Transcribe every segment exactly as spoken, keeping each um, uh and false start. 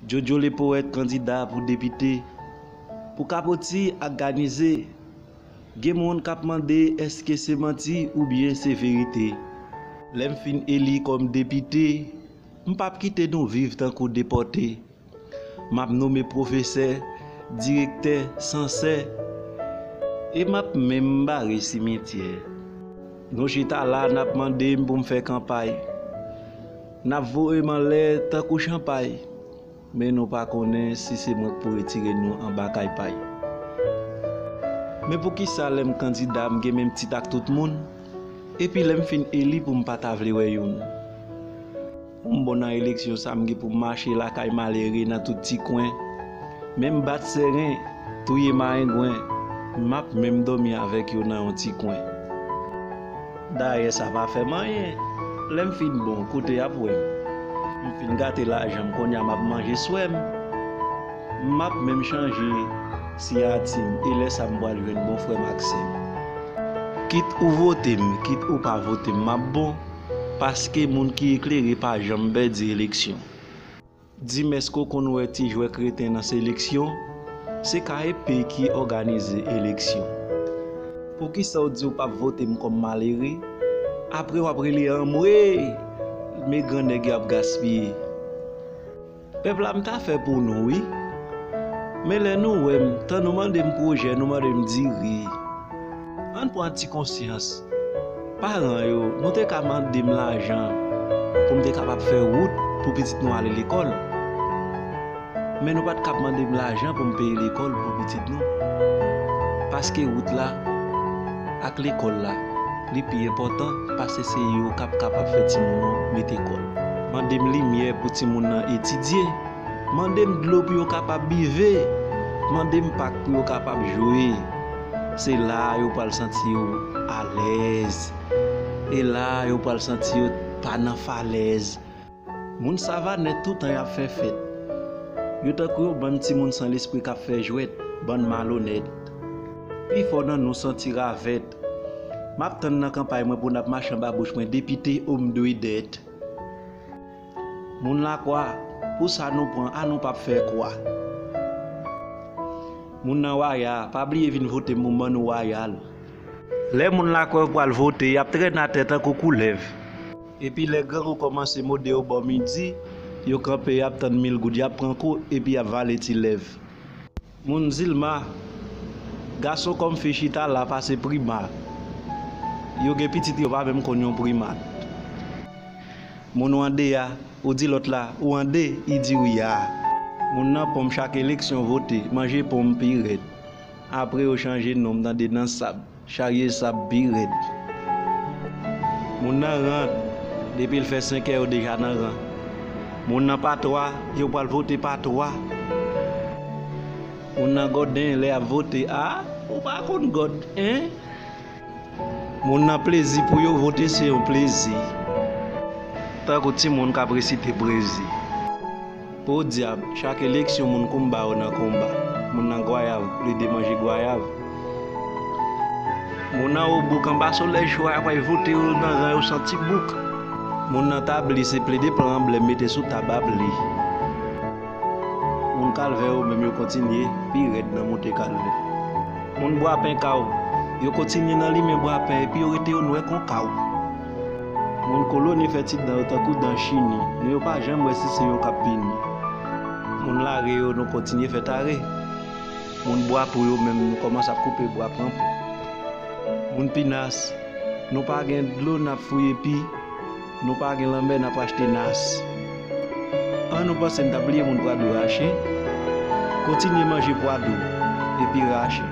Jojo Lepowèt kandida pou depite. Pou kapoti ak ganize, gen moun k ap mande èske se manti oubyen se verite. Lè m fin eli kòm depite, m p ap kite nou viv tankou depòte. M ap nonmen pwofesè, direktè, sansè, e m ap menm bare simityè. Nou chita la, n ap mande m pou m fè kanpay. N ap voye m anlè tankou chanpay. Men nou pa konnen si se mwen k pou retire nou anba kay pay. Men poukisa lè m kandida, m gen menm tit ak tout moun, epi lè m fin eli pou m pa ta vle wè youn? M bon nan eleksyon sa, m gen pou m mache lakay malere nan tout ti kwen. Men m bat seren, touye marengwen, m ap menm dòmi avèk yo nan yon ti kwen. Dayè, sa pa fè m anyen. Lè m fin bon, kote y ap wè m? M fin gate lajan m, kounye a m ap manje swè m. M ap menm chanje siyati m, e lè sa m pral jwenn bon frè m ak sè m. Kit ou vote m, kit ou pa vote m, m ap bon, paske moun ki eklere pa janm pèdi eleksyon. Di m, èske w konn wè ti jwè kreten nan seleksyon? Se K E P ki òganize eleksyon. Poukisa w di w p ap vote m kòm malere? Apre w ap rele anmwe! Men grannèg y ap gaspiye. Pèp la, m ta fè pou nou, wi. Men lè nou wè m, tan nou mande m pwojè, nou mande m diri. Ann pran ti konsyans. Paran yo, nou te ka mande m lajan pou m te kapab fè wout pou pitit nou ale lekòl. Men nou pa t ka ap mande m lajan pou m peye lekòl pou pitit nou. Paske wout la ak lekòl la, li pi enpòtan, paske se yo k ap kapab fè timoun nou mete kò l. Mande m limyè pou timoun nan etidye. Mande m dlo pou yo kapab bive. Mande m pak pou yo kapab jwe. Se la a yo pral santi yo alèz. E la a yo pral santi yo pa nan falèz. Moun Savanè toutan y ap fè fèt. Yo tankou yon bann timoun san lespri k ap fè jwèt, bann malonèt. Pifò nan nou santi ravèt. M ap tann nan kanpay mwen pou n ap mache anba bouch mwen, depite, o m dwe dèt. Moun Lakwa, pou sa nou pran, a nou p ap fè kwa. Moun nan Waya, pa bliye vin vote m pou m ban nou Wayal. Lè moun Lakwa yo pral vote, y ap trennen atè tankou koulèv. Epi lè grangou kòmanse mòde yo bò midi, yo kanpe, y ap tann mil goud, y ap pran kou, epi y ap vale ti lèv. Moun Zilma, gason kòm fi chita la pase prima. Yo gen pitit, yo pa menm konn yon primat. Moun Wandeya, ou di lòt la, ou ande, i di w ya. Moun nan Ponm, chak eleksyon vote, manje ponm pi rèd. Apre yo chanje non, m tande nan Sab, charye sab pi rèd. Moun nan Rand, depi l fè senk è, yo deja nan ran. Moun nan Patwa, yo pral vote Patwa. Moun nan Gòden, lè y ap vote, a, ou pa konn Gòd, en? Moun nan Plezi, pou yo vote, se yon plezi. Tankou timoun k ap resite prezi. Podyab, chak eleksyon moun kounba yo nan konba. Moun nan Gwayav, plede manje gwayav. Moun nan Obouk, anba solèy cho a, y ap al vote yo nan ran yo santi bouk. Moun nan Tabli, se plede pran anblèm mete sou tab ap li. Moun Kalvè yo menm, yo kontinye pi rèd nan monte Kalvè. Moun Bwapen Kaw, yo kontinye nan limen bwapen epi yo rete yo nwè kon kaw. Moun Koloni fè ti dan yo tankou dan chini, men yo pa janm wè si se yo k ap pini. Moun Lare yo, nou kontinye fè tare. Moun Bwapou yo menm, nou kòmanse ap koupe bwa pran pou. Moun Pinas, nou pa gen dlo, n ap fouye pi. Nou pa gen lanmè, n ap achte nas. An, nou panse n t ap bliye moun Pwadou rache? Kontinye manje pwadou, epi rache.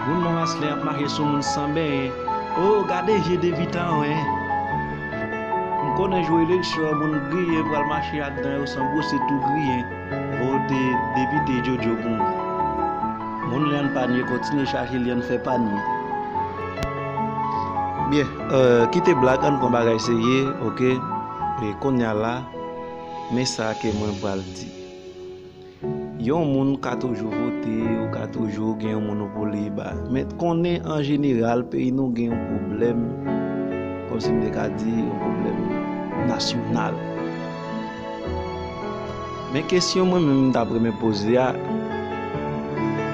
Moun nan Maslin ap mache sou moun san benyen. O, gade je Devitan, wen. M konnen jou eleksyon an, moun griyen pral mache ak dan yo san bwose tou griyen. Vote depite Jojo pou mwen. Moun Lyann Panye, kontinye chache lyann fè panye. Byen, euh, kite blag, ann pran bagay serye, oke? E kounye a la, men sa ke mwen pral di. Yon moun ka toujou vote, ou ka toujou gen yon moun ou pou li ba. Men konnen an jeneral, peyi nou gen yon pwoblèm, kòmsi m te ka di, yon pwoblèm nasyonal. Men kesyon mwen menm m t ap renmen poze a,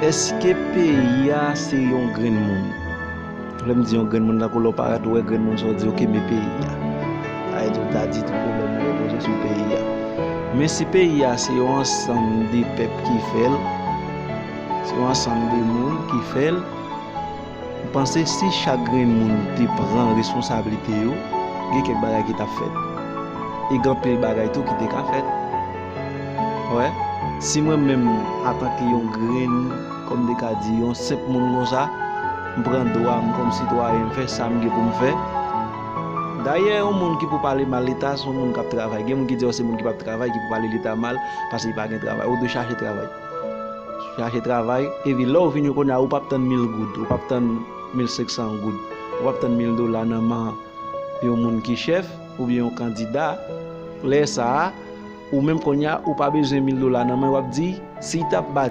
èske peyi a se yon grenn moun? Lè m di yon grenn moun, tankou lè w parèt ou wè grenn moun sa w di, "Oke, men peyi a." Sa vle di w ta di tout pwoblèm ou repoze sou peyi a. Men si peyi a se yon ansanm de pèp ki fè l, se yon ansanm de moun ki fè l, m panse si chak grenn moun te pran responsablite yo, gen kèk bagay ki t ap fèt. E gen anpil bagay tou ki te ka fèt. Wè, si mwen menm, antanke yon grenn, kòm m te ka di, yon senp moun konsa, m pran dwa m kòm sitwayen, m fè sa m gen pou m fè. Dayè, yon moun ki pou pale mal Leta, se yon moun k ap travay. Gen moun ki di, "Oh, se moun ki p ap travay ki pou pale Leta mal, paske li pa gen travay." Ou dwe chache travay. Chache travay, epi lè w vini kounye a, ou p ap tann mil goud, ou p ap tann mil senk san goud, ou p ap tann mil dola nan men yon moun ki chèf oubyen yon kandida. Lè sa a, ou menm kounye a, ou pa bezwen mil dola nan men, w ap di, si l t ap ba.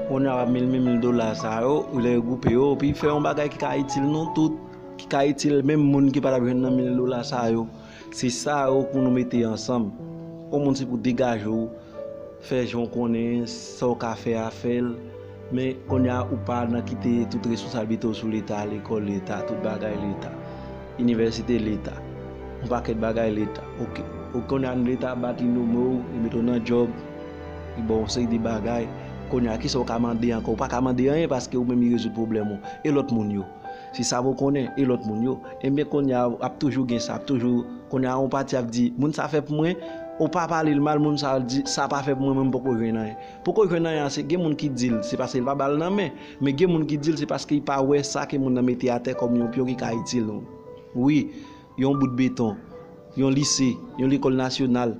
Kounye a, w ap mil, mil, mil dola sa yo, ou lè regwoupe yo, epi fè yon bagay ki ka itil nou tout, ki ka itil menm moun ki pa t ap jwenn nan mil dola sa yo. Se sa yo pou nou mete ansanm. Yon moun se pou degaje w, fè jan w konnen, sa w ka fè a, fè l. Men kounye a, ou pa nan kite tout responsablite w sou Leta, lekòl Leta, tout bagay Leta, inivèsite Leta, yon pakèt bagay Leta. Oke. Ou kounye a, Leta bat li, nome w, li mete w nan djòb, li ba w yon seri de bagay. Kounye a, kisa w ka mande ankò? Ou pa ka mande anyen paske ou menm li rezoud pwoblèm ou. E lòt moun yo? Se sa pou konnen, e lòt moun yo? Ebyen, kounye a, ap toujou gen sa, ap toujou, kounye a, yon pati ap di, "Moun sa fè pou mwen," ou pa pale l mal, moun sa di, "Sa pa fè pou mwen, mwen m poko jwenn anyen." Poko jwenn anyen an, se gen moun ki di l, se paske l pa ba l nan men, men gen moun ki di l, se paske l pa wè sa ke moun nan mete atè kòm yon pyon ki ka itil nou. Wi, yon bout beton, yon lise, yon lekòl nasyonal,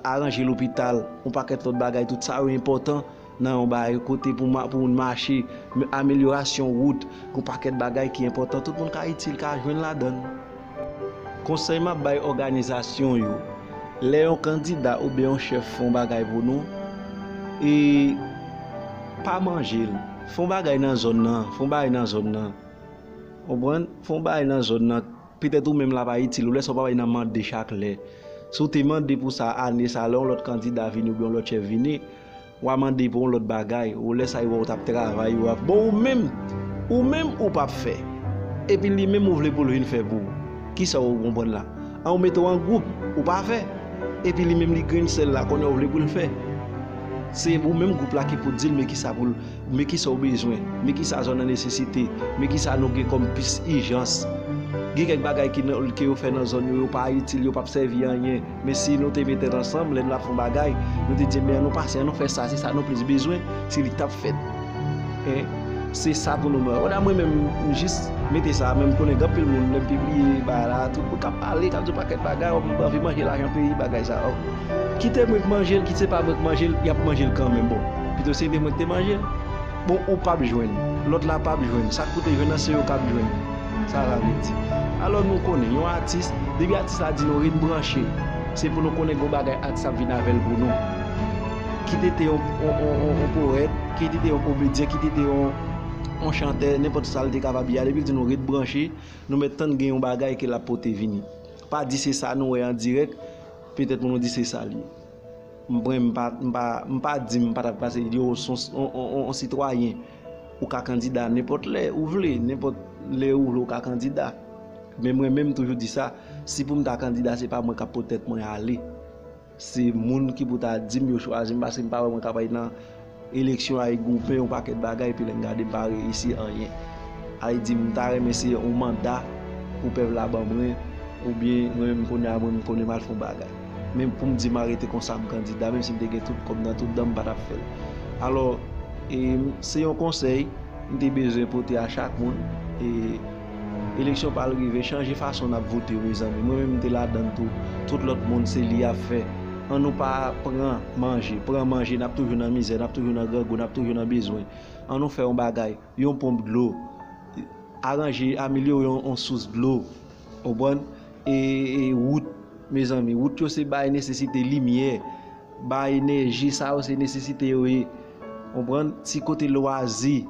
aranje lopital, yon pakèt lòt bagay, tout sa yo enpòtan nan yon bagay kote pou ma-, pou moun mache, amelyorasyon wout, yon pakèt bagay ki enpòtan, tout moun ka itil, ka jwenn ladan l. Konsèy m ap bay òganizasyon yo, lè yon kandida oubyen yon chèf fè yon bagay pou nou, e pa manje l. Fè yon bagay nan zòn nan, fè yon bagay nan zòn nan. Konprann? Fè yon bagay nan zòn nan. Petèt ou menm la pa itil ou, lè sa w pa bay nan mande chak lè. Si w te mande pou sa ane sa, lè yon lòt kandida vini oubyen yon lòt chèf vini, w a mande pou yon lòt bagay, ou lè sa yo wè w t ap travay, yo ap, bon, ou menm, ou menm ou p ap fè. Epi li menm ou vle pou l vin fè pou ou. Kisa w konprann la? An ou mete w an gwoup, ou pa fè. Epi li menm li grenn sèl la, kounye a ou vle pou l fè. Se ou menm gwoup la ki pou di l men kisa pou l Men kisa w bezwen, men kisa zòn nan nesesite, men kisa nou gen kòm plis ijans. Gen kèk bagay ki nan, ke yo fè nan zòn yo, yo pa itil, yo p ap sèvi anyen. Men si nou te met tèt ansanm, lè n ap fè yon bagay, nou te di, "Men, an nou pase, an nou fè sa, se sa nou plis bezwen," se li k t ap fèt. Hein? Se sa pou nou mwen. Kounye a mwen menm, m jis mete sa, men m konnen gen anpil moun, lè m pibliye bagay la, tout moun k ap pale, k ap di yon pakèt bagay, m anvi manje lajan peyi, bagay sa yo. Kite mwen k manje l, kit se pa mwen k manje l, y ap manje l kanmenm. Bon, pito se te mwen k te manje l. Bon, ou p ap jwenn, lòt la p ap jwenn. Sa k pou te jwenn nan, se yo k ap jwenn. Sa sa vle di? Alò, nou konnen, yon atis, depi atis la di nou ret branche, se pou nou konnen gon bagay atis ap vin avè l pou nou. Kit te yon, yon, yon, yon, yon powèt, kit te yon komedyen, kit te yon, yon chantè, nenpòt sa l te kapab ye a, depi l di nou ret branche, nou mèt tann gen yon bagay ke l ap pote vini. Pa di se sa nou wè an dirèk, petèt pou nou di se sa l ye. Mwen, m pa, m pa, m pa di m pa t ap pase, yo, s on, on, on, on, on sitwayen. Ou ka kandida nenpòt lè ou vle, nenpòt lè ou vle ou ka kandida. Men mwen menm, m toujou di sa, si pou m ta kandida, se pa mwen k ap pote tèt mwen ale. Se moun ki pou ta di m yo chwazi m, paske m pa wè mwen k ap al nan eleksyon, al goumen yon pakèt bagay, epi lè m gade m pa reyisi anyen. Sa vle di m ta renmen se yon manda pou pèp la ban mwen, oubyen mwen menm kounye a mwen m konnen m al fè yon bagay. Men pou m di m arete konsa m kandida, menm si m te gen tout kòb nan tout dan m pa t ap fè l. Alò, e, se yon konsèy, m te bezwen pote a chak moun. E, eleksyon pral rive, chanje fason n ap vote yo, mezanmi. Mwen menm, m te ladan l tou. Tout lòt moun, se li y ap fè. An nou pa pran manje. Pran manje, n ap toujou nan mizè, n ap toujou nan grangou, n ap toujou nan bezwen. An nou fè yon bagay, yon ponp dlo. Aranje, amelyore yon, yon sous dlo. Konprann? E, e wout, mezanmi. Wout yo se bay nesesite, limyè, bay enèji, sa yo se nesesite yo ye. Konprann? Ti kote lwazi,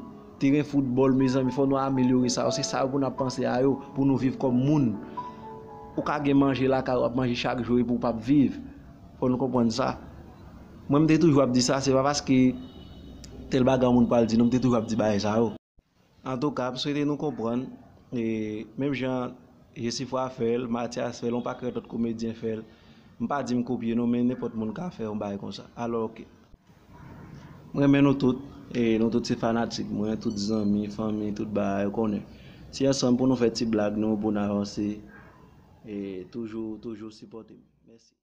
teren foutbòl, mezanmi, fò nou amelyore sa yo. Se sa yo pou n ap panse a yo, pou nou viv kòm moun. Ou ka gen manje lakay ou, w ap manje chak jou, epi w p ap viv. Fò nou konprann sa. Mwen, m te toujou ap di sa, se pa paske tèl bagay yon moun pral di, non, m te toujou ap di bagay sa yo. Antouka, m swete nou konprann, e menm jan Jesifwa fè l, Mathias fè l, yon pakèt lòt komedyen fè l, m pa di m kopye non, men nenpòt moun ka fè yon bagay konsa. Alò, oke. M renmen nou tout, e nou tout se fanatik mwen, tout zanmi, fanmi, tout bagay, ou konnen. Se ansanm pou nou fè ti blag nou, pou n avanse, e toujou, toujou sipòte m. Mèsi.